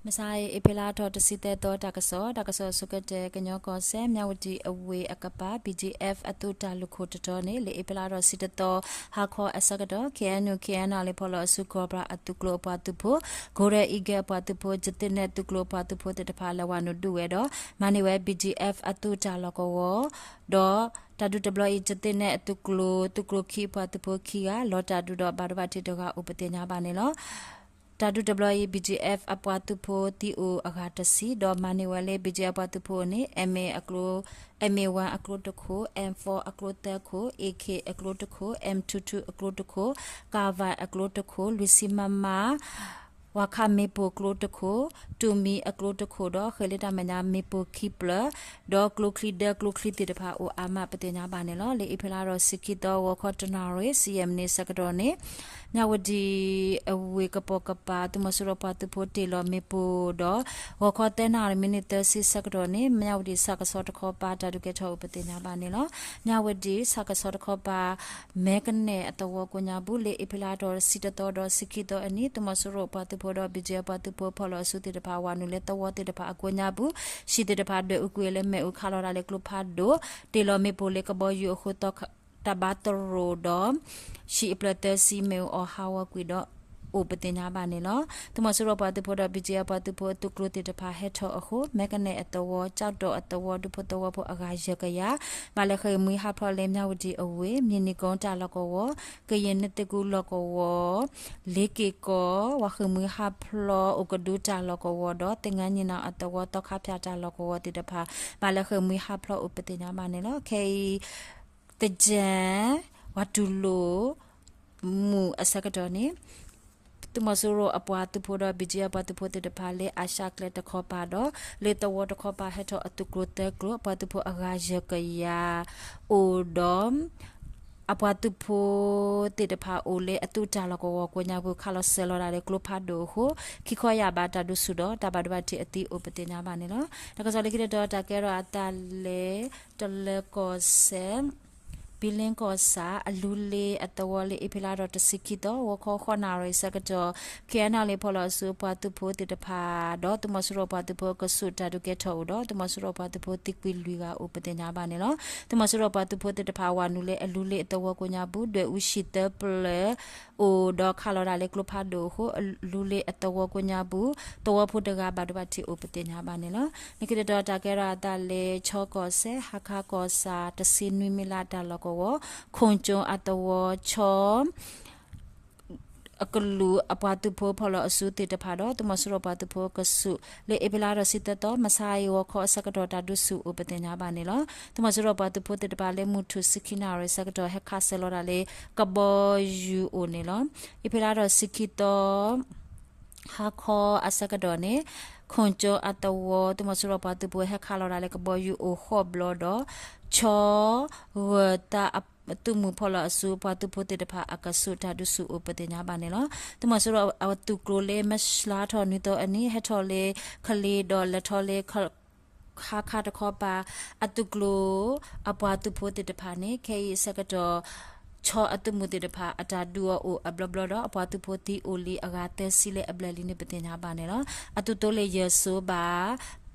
မဆါအံၤ အ့ဖြ့လါထီၣ်တဆံသၢသီ တၢ်ကစီၣ်, တၢ်ကစီၣ်အဆိကတၢၢ် ကညီကီၢ်စဲၣ် မၠးဝတံၣ်အဝ့ၢ်အကပၤ ဘံၣ်ကၠံၣ်အဲၣ်ဖ် အသုးတၢ်လုၢ်ခိၣ်တတီၤန့ၣ် လၢအ့ဖြ့လါထီၣ်တဆံတသီ ဟါခီအဆၢကတီၢ် ခ့ၣ်အဲၣ်ယူၣ် ခ့ၣ်အဲၣ်ယူၣ် လၢဖီလီၤအစု ကီၢ်ပြးအသုးကျိၤအပှၤသုးဖိ, ကိရ့အံကဲအပှၤသုးဖိ, ကသ့ၣ်နဲၣ်သုးကျိၤအပှၤသုးဖိသ့ၣ်တဖၣ် လဲၤဝဲနုာ်ဒုးဝဲဒီး မၤန့ၢ်ဝဲ ဘံၣ်ကၠံၣ်အဲၣ်ဖ် အသုးတၢ်လီၢ်ကဝီၤ ဒီး တၢ်ဒုးတဘျီအံၤ ကသ့ၣ်နဲၣ်သုးကျိၤ သုးကျိၤခံအပှၤသုးဖိခံဂၤ လီၤတၢ်ဒုးဒီးဘၣ်ဒိဘၣ်ထံးတဂၤအိၣ်ပသ့ၣ်ညါဘၣ်န့ၣ်လီၤ. တၢ်ဒုးတဘျီအံၤ ဘံၣ်ကၠံၣ်အဲၣ်ဖ် အပှၤသုးဖိသံအိၣ်အဂၤတဆံ ဒီးမၤန့ၢ်ဝဲလၢ ဘံၣ်ကၠံၣ်အဲၣ်ဖ် အပှၤသုးဖိန့ၣ် အ့ၣ်မ့ၣ်အကျိ အ့ၣ်မ့ၣ်ဝၣ်အကျိတခိၣ်, အ့ၣ်မ့ၣ်ဖီအကျိသၢခိၣ်, အ့ၣ်ခ့ၣ်အကျိတခိၣ်, အ့ၣ်မ့ၣ်ထူထူ အကျိတခိၣ်, ကၣ်ဝၣ်အကျိတခိၣ်, လွံၢ်ဆံမမ ဝၣ်ခၣ်မ့ၣ်ပိၢ်ကျိတခိၣ်, တူၢ်မံအကျိတခိၣ်ဒီး ဃ့လၢတၢ်မဲာ်ညါမ့ၣ်ပိၢ်ခံဖျၢၣ်, ဒီးကျိချံဒၢကျိချံသ့ၣ်တဖၣ်အိၣ်အါမးပသ့ၣ်ညါဘၣ်န့ၣ်လီၤ. လၢအ့ဖြ့လါထီၣ်တဆံခံသီ ဂီၤခီတနၣ်ရံၣ် ဆံယဲၢ်မံးနံးဆၢကတီၢ်န့ၣ် မၠးဝတံၣ်အဝ့ၢ်ကပိာ်ကပၤ သုးမီၤစိရိၤပှၤသုးဖိတ့ၢ်လီၤမ့ၣ်ပိၢ်ဒီး ဂီၤခီသၢနၣ်ရံၣ်မံးနံးသၢဆံဆၢကတီၢ်န့ၣ် မၠးဝတံၣ်ဆၣ်ကဆီတခီပၤ တၢ်ဒုးကဲထီၣ်အိၣ်ပသ့ၣ်ညါဘၣ်န့ၣ်လီၤ. မၠးဝတံၣ်ဆၣ်ကဆီတခီပၤ မဲကနဲၣ်အသဝီကိးညါပူၤ လၢအ့ဖြ့လါထီၣ်တဆံတသီဒီးတဆံခံသီအနံၤ သုးမီၤစိရိၤပှၤသုးဖိဒီး ဘံၣ်ကၠံၣ်အဲၣ်ဖ် ပှၤသုးဖိဖီၣ်လီၤအစုသ့ၣ်တဖၣ် ဝၤနုာ်လၢသဝီသ့ၣ်တဖၣ်အကိးညါပူၤ ဟံၣ်သ့ၣ်တဖၣ်ဒွဲၣ်အူကွံာ်ဝဲလၢမ့ၣ်အူ ခးလီၤဒၣ်လၢကျိဖးဒိၣ် တ့ၢ်လီၤမ့ၣ်ပိၢ်လၢကဘီယူၤအဃိ တၢ်ဘါတရိာ်ဒီး ဟံၣ်အဖျၢၣ်သၢဆံ မ့ၣ်အူအီၣ်ဟးဂီၤကွံာ်ဒီး အိၣ်ပသ့ၣ်ညါဘၣ်န့ၣ်လီၤ. သုးမီၤစိရိၤပှၤသုးဖိဒီး ဘံၣ်ကၠံၣ်အဲၣ်ဖ် ပှၤသုးဖိအသုးကျိၤသ့ၣ်တဖၣ်ဟဲထီၣ်အဃိ မဲကနဲၣ်အသဝီ ကၠီၣ်တီၣ်အသဝီ ဒူဖိသဝီဖိအဂၤယဲၢ်ကယၤ ဘၣ်လဲၤဃ့ၢ်မှံဟးဖျိးလၢ မၠးဝတံၣ်အဝ့ၢ် မၠံးနံၤကိတၢ်လီၢ်ကဝီၤ ကယဲၢ်နသ့ၣ်ကူလီၢ်ကဝီၤ လ့က့ၢ်ကီၢ် ဝၤဃ့ၢ်မှံဟးဖျိးအိၣ်ကဒုတၢ်လီၢ်ကဝီၤဒီး သင်္ဃန်းညီနောင်အသဝီ သီခါဖၠၣ်တၢ်လီၢ်ကဝီၤသ့ၣ်တဖၣ် ဘၣ်လဲၤဃ့ၢ်မှံဟးဖျိးအိၣ်ပသ့ၣ်ညါဘၣ်န့ၣ်လီၤ. ခဲအံၤ သယဲၢ် ဝၤတူၢ်လိာ် မုၢ်အဆၢကတီၢ်န့ၣ် သုးမီၤစိရိၤအပှၤသုးဖိဒီး ဘံၣ်ကၠံၣ်အဲၣ်ဖ် ပှၤသုးဖိသ့ၣ်တဖၣ်လၢအၤၡၢၣ်ကျဲတခီပၤဒီး လၢသဝီတခီပၤဟဲထီၣ်အသုးကျိၤသၢကျိၤ အပှၤသုးဖိအဂၤယဲၢ်ကယၤ အိၣ်ဒီး အပှၤသုးဖိသ့ၣ်တဖၣ်အိၣ်လၢအသုးတၢ်လီၢ်ကဝီၤကိးညါပူၤ ခးလီၤစၢၤလီၤဒၣ်လၢကျိဖးဒိၣ်အဃိ ခံခီယၢ်ဘးတၢ်ဒုးဆူၣ်ဒီး တၢ်ဘၣ်ဒိဘၣ်ထံးအသံအိၣ်ပသ့ၣ်ညါဘၣ်န့ၣ်လီၤ. တၢ်ကစီၣ်လၢခံတတီၤ တၢ်ကဲထီၣ်အသးလၢ တလၢၤကီၢ်စဲၣ် ဘံလ့ကီၢ်ဆၣ် အလူလ့အသဝီလၢ အ့ဖြ့လါထီၣ်တဆံခံသီ ဂီၤခီဃိးနၣ်ရံၣ်ဆၢကတီၢ် ခ့ၣ်အဲၣ်ယူၣ် လၢဖီလီၤအစုအပှၤသုးဖိသ့ၣ်တဖၣ်ဒီး သုးမီၤစိရိၤပှၤသုးဖိအကဆူးတၢ်ဒုးကဲထီၣ်အိၣ်ဒီး သုးမီၤစိရိၤပှၤသုးဖိသံကွံာ်လွံၢ်ဂၤအိၣ်ပသ့ၣ်ညါဘၣ်န့ၣ်လီၤ. သုးမီၤစိရိၤပှၤသုးဖိသ့ၣ်တဖၣ်ဝၤနုာ်လၢအလူလ့အသဝီကိးညါပူၤ ဒွဲၣ်အူဟံၣ်သၢဖျၢၣ် အိၣ်ဒီးခးလီၤဒၣ်လၢကျိဖးဒိၣ်အဃိ အလူလ့အသဝီကိးညါပူၤ သဝီဖိတဂၤဘၣ်ဒိဘၣ်ထံးအိၣ်ပသ့ၣ်ညါဘၣ်န့ၣ်လီၤ. လၢခံတတီၤ တၢ်ကဲထီၣ်အသးလၢ ခၠ့ၣ်ကီၢ်စဲၣ် ဟါခါကီၢ်ဆၣ် တဆံနွံမံးလးတၢ်လီၢ်ကဝီၤ ခိၣ်ကၠိအသဝီ ခၠ့ၣ် အကလူးအပှၤသုးဖိဖီလီၤအစုသ့ၣ်တဖၣ်ဒီး သုးမီၤစိရိၤပှၤသုးဖိကဆူး လၢအ့ဖြ့လါထီၣ်တဆံသၢသီ မဆါအံၤ ဂီၤခီအဆၢကတီၢ် တၢ်ဒုးဆူၣ်အိၣ်ပသ့ၣ်ညါဘၣ်န့ၣ်လီၤ. သုးမီၤစိရိၤပှၤသုးဖိသ့ၣ်တဖၣ်လၢမုၢ်ထူၣ်ဆံခံနၣ်ရံၣ်ဆၢကတီၢ် ဟဲခးစၢၤလီၤဒၣ်လၢ ကဘီယူၤအိၣ်န့ၣ်လီၤ. အ့ဖြ့လါထီၣ်တဆံခံသီ ဟါခီအဆၢကတီၢ်န့ၣ် ခိၣ်ကၠိအသဝီ သုးမီၤစိရိၤပှၤသုးဖိဟဲခးလီၤဒၣ်လၢကဘီယူၤအိၣ်ဃိးဘျီဒီး ခၠ့ၣ် ဂၢၢ်သးအသုးမုၢ်ဖီလီၤအစုပှၤသုးဖိသ့ၣ်တဖၣ်အကဆူး တၢ်ဒုးဆူၣ်အိၣ်ပသ့ၣ်ညါဘၣ်န့ၣ်လီၤ. သုးမီၤစိရိၤအသုးကျိၤလၢ မၢ်ၡးလါထီၣ်နွံသီအနံၤ ဟဲထီၣ်လၢ ကလ့ဒီးလဲၤထီၣ်လၢ ခါခါတခီပၤ အသုးကျိၤ အပှၤသုးဖိသ့ၣ်တဖၣ်န့ၣ် ခဲအံၤအဆၢကတီၢ် ခၠ့ၣ်အသုးမုၢ်သ့ၣ်တဖၣ် အတၢ်ဒုးအီၤအိၣ်အဘျီဘျီဒီး အပှၤသုးဖိသံအိၣ်လံအဂၤသၢဆံလၢအဘျဲၣ်လံန့ၣ် ပသ့ၣ်ညါဘၣ်န့ၣ်လီၤ. အသုးသိလ့ၣ်ယဲၢ်စိဘၣ်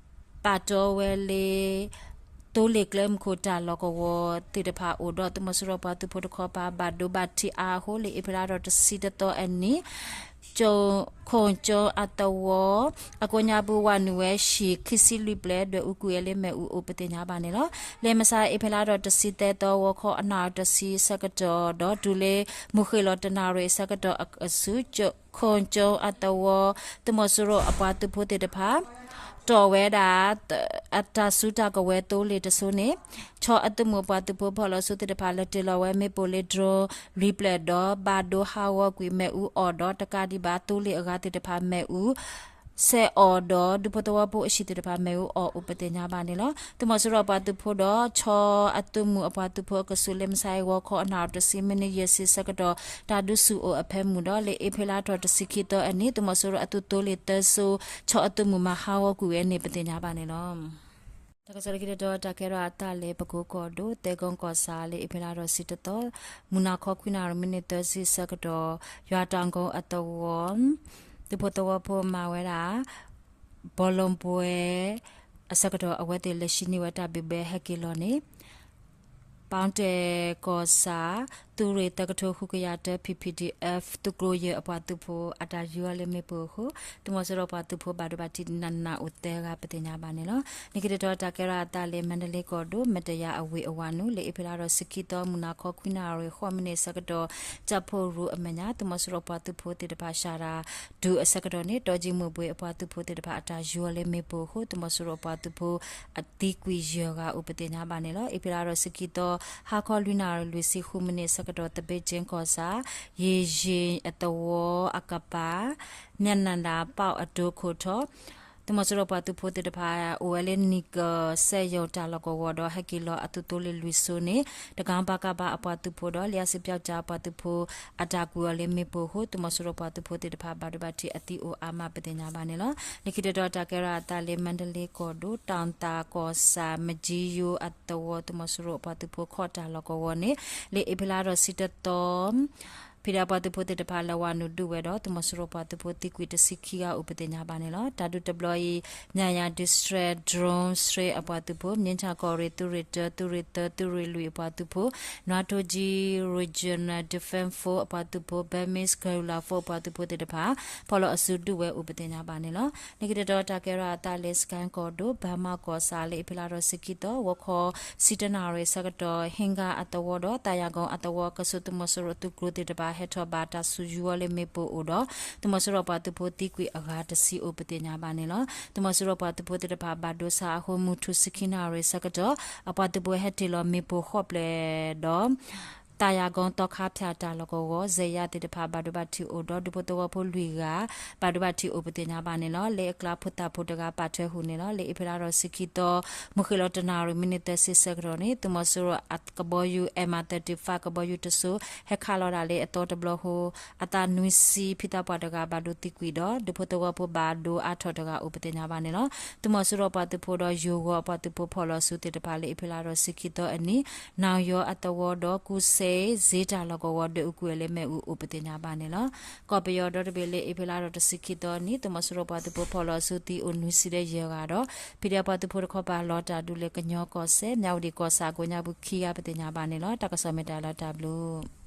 ပာ်တီဝဲလၢ သိလ့ၣ်ကျဲမုၢ်ခိၣ်တၢ်လီၢ်ကဝီၤသ့ၣ်တဖၣ်အိၣ်ဒီး သုးမီၤစိရိၤပှၤသုးဖိတခီပၤ ဘၣ်ဒိဘၣ်ထံးအါအဃိ လၢအ့ဖြ့လါထီၣ်တဆံတသီအနံၤ ခိၣ်ကၠိအသဝီ အကိးညါပူၤဝၤနုာ်ဝဲ ဟံၣ်ခံဆံလွံၢ်ဖျၢၣ် ဒွဲၣ်အူကွံာ်ဝဲလၢမ့ၣ်အူအိၣ်ပသ့ၣ်ညါဘၣ်န့ၣ်လီၤ. လၢမဆါအ့ဖြ့လါထီၣ်တဆံသၢသီ ဂီၤခီအနၣ်တဆံဆၢကတီၢ်ဒီး တုၤလၢမုၢ်ဃ့ၢ်လီၤတနၣ်ရံၣ်အဆၢကတီၢ်အစု ခိၣ်ကၠိအသဝီ သုးမီၤစိရိၤအပှၤသုးဖိသ့ၣ်တဖၣ် တီၣ်ဝဲဒၣ် အတၢ်စုတၢ်ကဝဲၤသိလ့ၣ်တစိၤန့ၣ် ခၠ့ၣ်အသုးမုၢ်အပှၤသုးဖိဖီလီၤစုသ့ၣ်တဖၣ် လဲၤတ့ၢ်လီၤဝဲမ့ၣ်ပိၢ်လၢ drone လွံၢ်ဖျၢၣ်ဒီး ဘၣ်ဒိဟးဂီၤကွံာ်မ့ၣ်အူအီၣ်ဒီး တကးဒံးဘၣ် သိလ့ၣ်အဂၤသ့ၣ်တဖၣ် မ့ၣ်အူ စဲးအီၣ်ဒီး ဒူဖိသဝီဖိအဟံၣ်သ့ၣ်တဖၣ် မ့ၣ်အူအီၣ်အိၣ်ပသ့ၣ်ညါဘၣ်န့ၣ်လီၤ. သုးမီၤစိရိၤအပှၤသုးဖိဒီး ခၠ့ၣ်အသုးမုၢ်အပှၤသုးဖိအကဆူး လၢမဆါအံၤ ဂီၤခီအနၣ်တဆံ မံးနံးယဲၢ်ဆံဆၢကတီၢ် တၢ်ဒုးဆူၣ်အိၣ်အဖၢမုၢ်ဒီး လၢအ့ဖြ့လါထီၣ်တဆံခံသီအနံၤ သုးမီၤစိရိၤအသုးသိလ့ၣ်သၢစိၤ ခၠ့ၣ်အသုးမုၢ်မၤဟးဂီၤကွံာ်ဝဲန့ၣ် ပသ့ၣ်ညါဘၣ်န့ၣ်လီၤ. တၢ်ကစီၣ်လၢခံတတီၤ တၢ်ကဲထီၣ်အသးလၢပကိးကီၢ်ဒိၣ် သဲကီကီၢ်ဆၣ် လၢအ့ဖြ့လါထီၣ်တဆံတသီ မုၢ်နၤခီခွံနၣ်ရံၣ် မံးနံးသၢဆံဆၢကတီၢ် ယွၤတၢ်ကိအသဝီ ဒူဖိသဝီဖိမၤဝဲဒၣ် ဘီလီဘွဲ အဆၢကတီၢ် အဝဲသ့ၣ်လဲၤဆံနံၣ်ဝဲတၢ်ဘံၣ်ဘဲဟဲက့ၤလီၤန့ၣ် ပီတဲၣ်ကီၢ်ဆၣ် သုးရ့ၣ်သၢကထိဃုကယၤတၢ P P D F သုးကျိၤယဲၢ်အပှၤသုးဖိ အတၢ်ယူၤအီၤလၢမ့ၣ်ပိၢ်အဃိ သုးမီၤစိရိၤပှၤသုးဖိဘၣ်ဒိဘၣ်ထံးနးနးအိၣ်သၢဂၤပသ့ၣ်ညါဘၣ်န့ၣ်လီၤ. လၢခံတတီၤတၢ်ကဲထီၣ်အသးလၢ မါဒလ့ကီၢ်ဒိၣ် မတယၤအဝ့ၢ်အဝၤနုာ် လၢအ့ဖြ့လါဒီးဆံခံသီ မုၢ်နၤခီခွံနၣ်ရံၣ်ဃိးမံးနံးအဆၢကတီၢ် ကၠၣ်ဖိရူအမဲာ်ညါ သုးမီၤစိရိၤပှၤသုးဖိသ့ၣ်တဖၣ် ရှၤတၢ် တုၤအဆၢကတီၢ်န့ၣ် တီကၠံမုၢ်ဘှ့အပှၤသုးဖိသ့ၣ်တဖၣ် အတၢ်ယူၤအီၤလၢမ့ၣ်ပိၢ်အဃိ သုးမီၤစိရိၤပှၤသုးဖိ အသံကွံာ်ယဲၢ်ဂၤအိၣ်ပသ့ၣ်ညါဘၣ်န့ၣ်လီၤ. အ့ဖြ့လါဒီးဆံခံသီ ဟါခီလွံၢ်နၣ်ရံၣ်လွံၢ်ဆံဃုမံးနံးအဆၢကတီၢ် သဘ့ၣ်ကၠ့ကီၢ်ဆၣ် ယ့ၣ်ယ့ၣ်အသဝီအကပၤ မၠၣ်နၣ်ဒၣ်ပီၣ်အဒိခိၣ်ထီၣ် သုးမီၤစိရိၤပှၤသုးဖိသ့ၣ်တဖၣ် အိၣ်ဝဲလၢနံၣ်ကၢၢ်စဲးယိၤတၢ်လီၢ်ကဝီၤဒီး ဟဲက့ၤလီၤအသုးသိလ့ၣ်လွံၢ်စိၤန့ၣ် တကီပၤကဘၣ်အပှၤသုးဖိဒီး လံာ်စံပၠီကၠၣ်အပှၤသုးဖိ အတၢ်ကွံာ်အီၤလၢမ့ၣ်ပိၢ်အဃိ သုးမီၤစိရိၤပှၤသုးဖိသ့ၣ်တဖၣ် ဘၣ်ဒိဘၣ်ထံးအသံအိၣ်အါမးပသ့ၣ်ညါဘၣ်န့ၣ်လီၤ. လၢခံတတီၤတၢ်ကဲထီၣ်အသးလၢ မါဒလ့ကီၢ်ဒိၣ် တၢ်သၣ်ကီၢ်ဆၣ် မကၠံယိၤအသဝီ သုးမီၤစိရိၤအပှၤသုးဖိခီၣ်တၢ်လီၢ်ကဝီၤန့ၣ် လၢအ့ဖြ့လါဒီးဆံတသီ ဖံးဒဲးပှၤသုးဖိသ့ၣ်တဖၣ်လဲၤဝၤနုာ်ဒုးဝဲဒီး သုးမီၤစိရိၤပှၤသုးဖိသံကွံာ်တဆံခံဂၤအိၣ်ပသ့ၣ်ညါဘၣ်န့ၣ်လီၤ. တၢ်ဒုးတဘျီအံၤ မၠၣ်ယၤ District Drone Strike အပှၤသုးဖိ မ့ၢ်ဆၣ်ကီၢ်ရ့ၣ် သုးရ့ၣ်တၢ သုးရ့ၣ်သၢ သုးရ့ၣ်လွံၢ်အပှၤသုးဖိ နွါထိကၠံ Regional Defense Force အပှၤသုးဖိ Burmese Guerrilla Force အပှၤသုးဖိသ့ၣ်တဖၣ် ဖီၣ်လီၤအစုဒုးဝဲအိၣ်ပသ့ၣ်ညါဘၣ်န့ၣ်လီၤ. လၢခံတတီၤတၢ်ကဲထီၣ်အသးလၢ စကဲကီၢ်ဒိၣ် ဘၣ်မးကီၢ်ဆၣ် လၢအ့ဖြ့လါဒီးဆံခံသီ ဂီၤခီ ဆံတၢနၣ်ရံၣ်အဆၢကတီၢ် ဟ့ၣ်ဂါအသဝီဒီး သၣ်ယၤကီအသဝီ ကဆူးသုးမီၤစိရိၤသုးကျိၤသ့ၣ်တဖၣ် ဟဲထီၣ်ဘၣ်တၢ်စုယူၤအီၤလၢမ့ၣ်ပိၢ်အိၣ်ဒီး သုးမီၤစိရိၤပှၤသုးဖိသံကွံာ်အဂၤတဆံအိၣ်ပသ့ၣ်ညါဘၣ်န့ၣ်လီၤ. သုးမီၤစိရိၤပှၤသုးဖိသ့ၣ်တဖၣ်ဘၣ်ဒိဆါအဃိ မုၢ်ထူၣ်ဆံခံနၣ်ရံၣ်အဆၢကတီၢ် အပှၤသုးဖိဟဲတ့ၢ်လီၤမ့ၣ်ပိၢ်ဃိးဖျၢၣ်ဒီး သၣ်ယၤကီသီခါဖၠၣ်တၢ်လီၢ်ကဝီၤ စဲးယါသ့ၣ်တဖၣ်ဘၣ်ဒိဘၣ်ထံးအိၣ်ဒီး ဒူဖိသဝီဖိလွံၢ်ဂၤ ဘၣ်ဒိဘၣ်ထံးအိၣ်ပသ့ၣ်ညါဘၣ်န့ၣ်လီၤ. လၢအကျါဖိသၣ်ဖိတဂၤပာ်ထွဲဟူးန့ၣ်လီၤ. လၢအ့ဖြ့လါဒီးဆံခံသီ မုၢ်ဃ့ၢ်လီၤတနၣ်ရံၣ်မံးနံးသၢဆံဆၢကတီၢ်န့ၣ် သုးမီၤစိရိၤအကဘီယူၤ M I thirty-five ကဘီယူၤတစိၤ ဟဲခးလီၤဒၣ်လၢအသီတဘျီဃိ အသးနွံဆံ ဖံသးပှၢ်တဂၤဘၣ်ဒိသံကွံာ်ဒီး ဒူဖိသဝီဖိဘၣ်ဒိအါထီၣ်တဂၤအိၣ်ပသ့ၣ်ညါဘၣ်န့ၣ်လီၤ. သုးမီၤစိရိၤပှၤသုးဖိဒီးယိၤဂီၤအပှၤသုးဖိဖီၣ်လီၤစုသ့ၣ်တဖၣ် လၢအ့ဖြ့လါဒီးဆံခံသီအနံၤ နၣ်ယီၤအသဝီဒီးကူစ့ စ့တၢ်လီၢ်ကဝီၤ ဒွဲၣ်အူကွံာ်အီၤလၢမ့ၣ်အူအိၣ်ပသ့ၣ်ညါဘၣ်န့ၣ်လီၤ. ကီၢ်ပယီၤဒီတဘ့ၣ် လၢအ့ဖြ့လါဒီးတဆံခံသီအနံၤ သုးမီၤစိရိၤပှၤသုးဖိဖီၣ်လီၤစုသံအိၣ်နွံဆံဒီးယဲၢ်ဂၤဒီး ဖံးဒဲးပှၤသုးဖိတခီပၤလီၤတၢ်ဒုးလၢကညီကီၢ်စဲၣ် မၠၣ်ဝတံၣ်ကီၢ်ဆၣ်အကိးညါပူၤခံဂၤပသ့ၣ်ညါဘၣ်န့ၣ်လီၤ. တၢ်ကစီၣ်မ့ၢ်တၢ်လီၤတၢ်ဘျုး